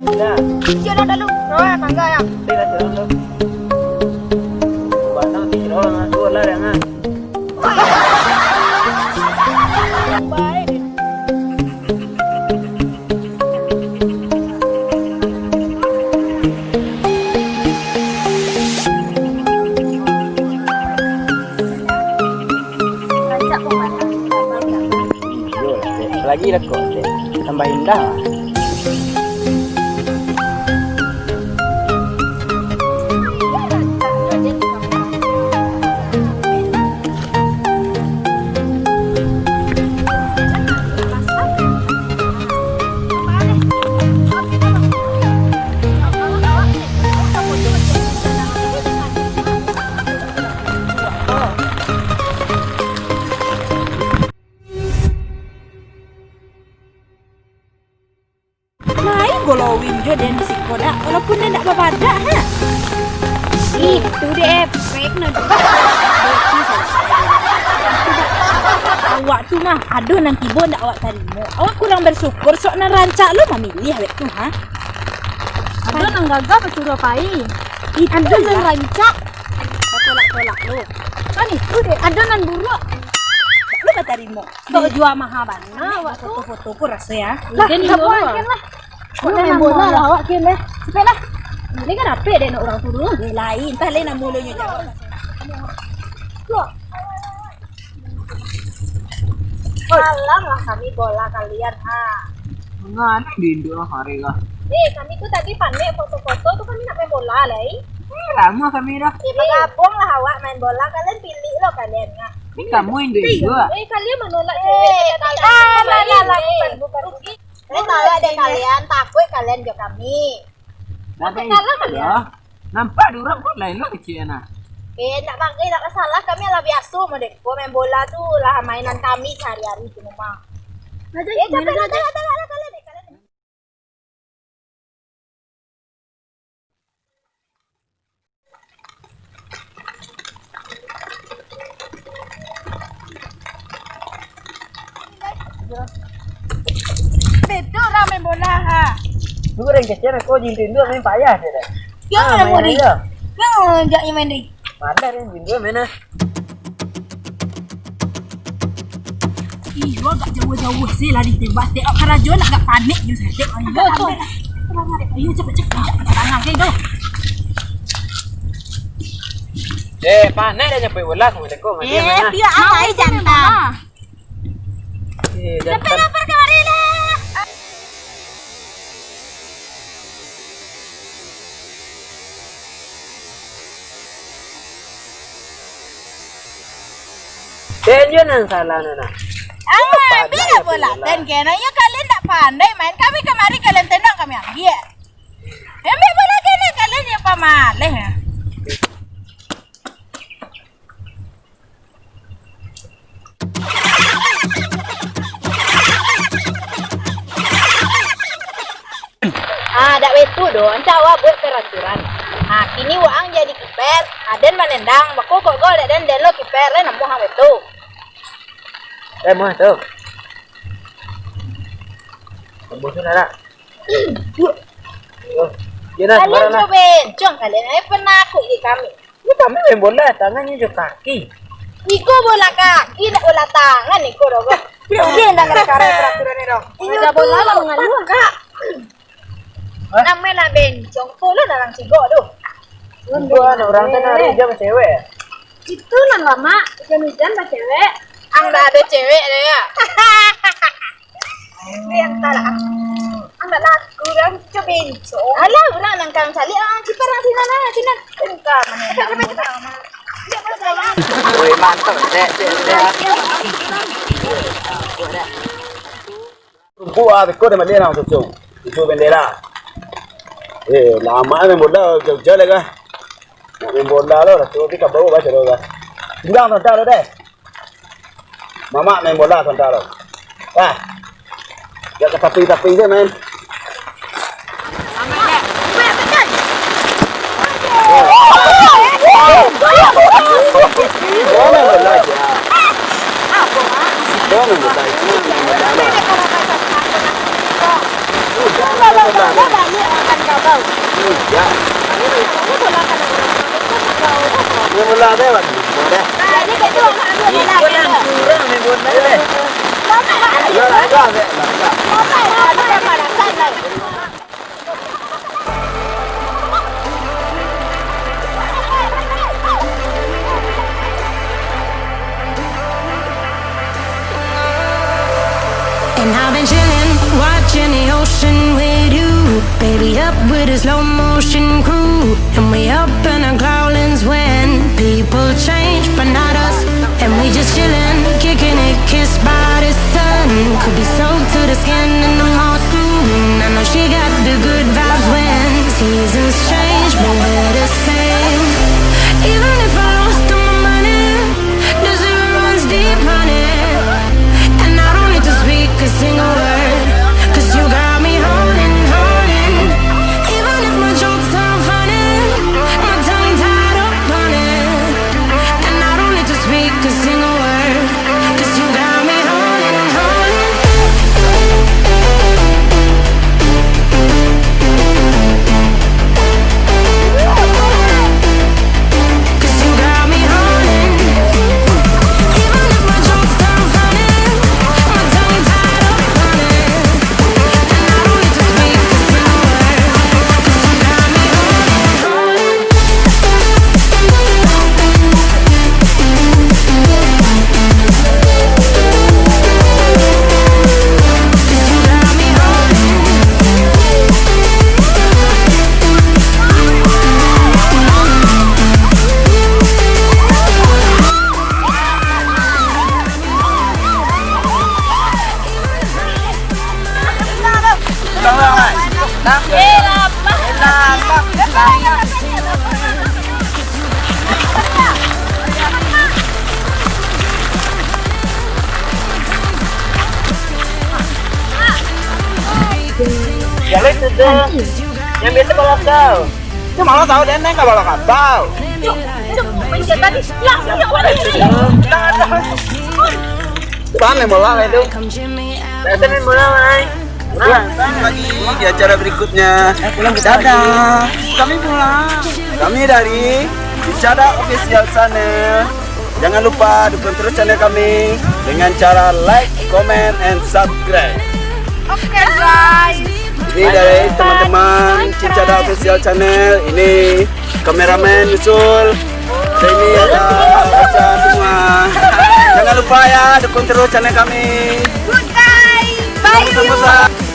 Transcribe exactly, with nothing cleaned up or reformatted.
Nah. Cik, dah dulu. Roh, tangga ya. Dia dah turun tu. Batang ti roh, tu lah dia ngah. Baik. Rancak pun matang. Iyo lah, Dek. Lagi lah kok, Dek. Tambah indah lah. Lai glowing jo den di siko dak, walaupun den dak babadak, ha. Itu deh efek no. Awak tu nah, ado nan tibo ndak awak tarimo. Awak kurang bersyukur, sok nan rancak lo mamilih awak tu, ha. Ado nan gagah basuruah pai. Ado nan rancak. Batolak-tolak lo. Kan itu deh, ado nan buruak. Lo batarimo. Kok jua maha bana awak tu. Foto-foto pun raso ya. Lah, dah buat lah. Kok main bola lah awak game eh. Cepatlah. Ini kan apa dek nak orang tu dulu. Lain, entah lain nak mulanya jawab. Kok. Alah lah kami bola kalian ha. Ngana di Indo hari lah. Eh, kami tu tadi panek foto-foto tu kami nak main bola lai. Eh, lama kami dah. Eh, bergabung lah awak main bola. Kalian pilih lo kalian nak. Ini kamu yang duit juga. Eh, kalian menolak cewek. Eh, kalian. Ah, lah, lah, lah, bukan, bukan. Kalian tolak deh kalian, takut kalian jo kami. Takut kalah kalian. Nampak di urang pun lain lo kecil nah. Eh, ndak bangga, ndak masalah. Kami lah biaso model ko main bola tu lah mainan kami sehari-hari tu memang. Eh, capek lah, tolak, tolak lah kalian. Betul lah main bola ha. Dulu yang kecil aku jin tindu main payah je dah. Yang ah, main aja. Yang jak main deh. Mana yang tindu main ah. Iyo, agak jauah-jauah se lah ditembak. Setiap karajo nak agak panik je sajo. Ayo, tu. Ayo, cepet-cepet. Tangan ke tu. Eh, panik dah nyampe bola, kamu tengok. Eh, pihak awak jantan. Eh, jantan. Sampai lapar kamari lah. Den jo nan salah, Nana. Ah, bia bola den kena. Yo kalian ndak pandai main. Kami kamari kalian tendang, kami ambiak. Ambiak bola kena, kalian yo pamaleh. Ah, dak baitu doh, rancak awak buek peraturan. Ah, kini waang jadi kiper, ah, den manendang, bako kok gol dek den, den lo kiper, lai namuah ang baitu. Lai muah tu. Tembus tu nak. Oh, iyo nah, kalian sembarang lah. Cubo bencong kalian, ai penakut di kami. Ni kami main bola, tangannyo jo kaki. Iko bola kaki, ndak bola tangan iko doh, Bang. Iyo, iyo, ndak ngarti-ngarti peraturan ni doh. Inyo bola lah mangaluah. Hah? Namo lah bencong, tu lah dalam cigok tu. Cigok anak urang tu nak ujan cewek. Itu nan lamak, ujan-ujan bacewek. Ang ndak ado cewek doh yo. Yang salah. Anak laku urang cucu bencong. Alah, urang nan kang caliak, ah, kiper nan sinan, ah, sinan. Entah, mana yang nak mudah, mah. Woi, mantap, dek, dek, dek. Rumput, ah, beko dah balik lah, cucu. Cucu bendera. Eh, lama main bola, jauh-jauh lah, kah. Nak main bola lo, dah tu, tapi kabau baca lo, kah. Tinggal, dah, dah, dah. Mamak main bola sementara. Wah. Dak ka tapi-tapi se main. Bola, bola aja. Bola, bola aja. Bola, bola aja. And I've been chillin', watching the ocean with you. Baby, up with a slow motion crew. And we up in our growlings when people change, but not us. And we just chillin', kicking it, kissed by the sun. Could be soaked to the skin in the mall soon. I know she got the good vibes when seasons change, but we're the same. Even if I lost all my money, the zero runs deep, honey. And I don't need to speak a single word, 'cause you got me holding, holding. Even if my jokes aren't funny, my tongue tied up on it. And I don't need to speak a single word, 'cause you got me holding, holding. 'Cause you got me holding. Even if my jokes aren't funny, my tongue tied up on it. And I don't need to speak a single word, 'cause you got me holding, holding. Jaleh tu doh. Yang biasa balakau. Itu malah tahu deh, Neng, kalau kapal. Cuk, cuk, main jet tadi. Ya, ya Allah. Jangan, jangan. Mana bola lah itu? Biasa main bola, Mai. Pulang lagi di acara berikutnya. Dadah. Kami pulang. Kami dari Cicada Official Channel. Jangan lupa dukung terus channel kami dengan cara like, comment, and subscribe. Oke, guys. Ini dari teman-teman Cicada Official Channel. Ini kameramen Yusuf. Ini ada Aca semua. Jangan lupa ya, dukung terus channel kami. Good, guys. Bye, you.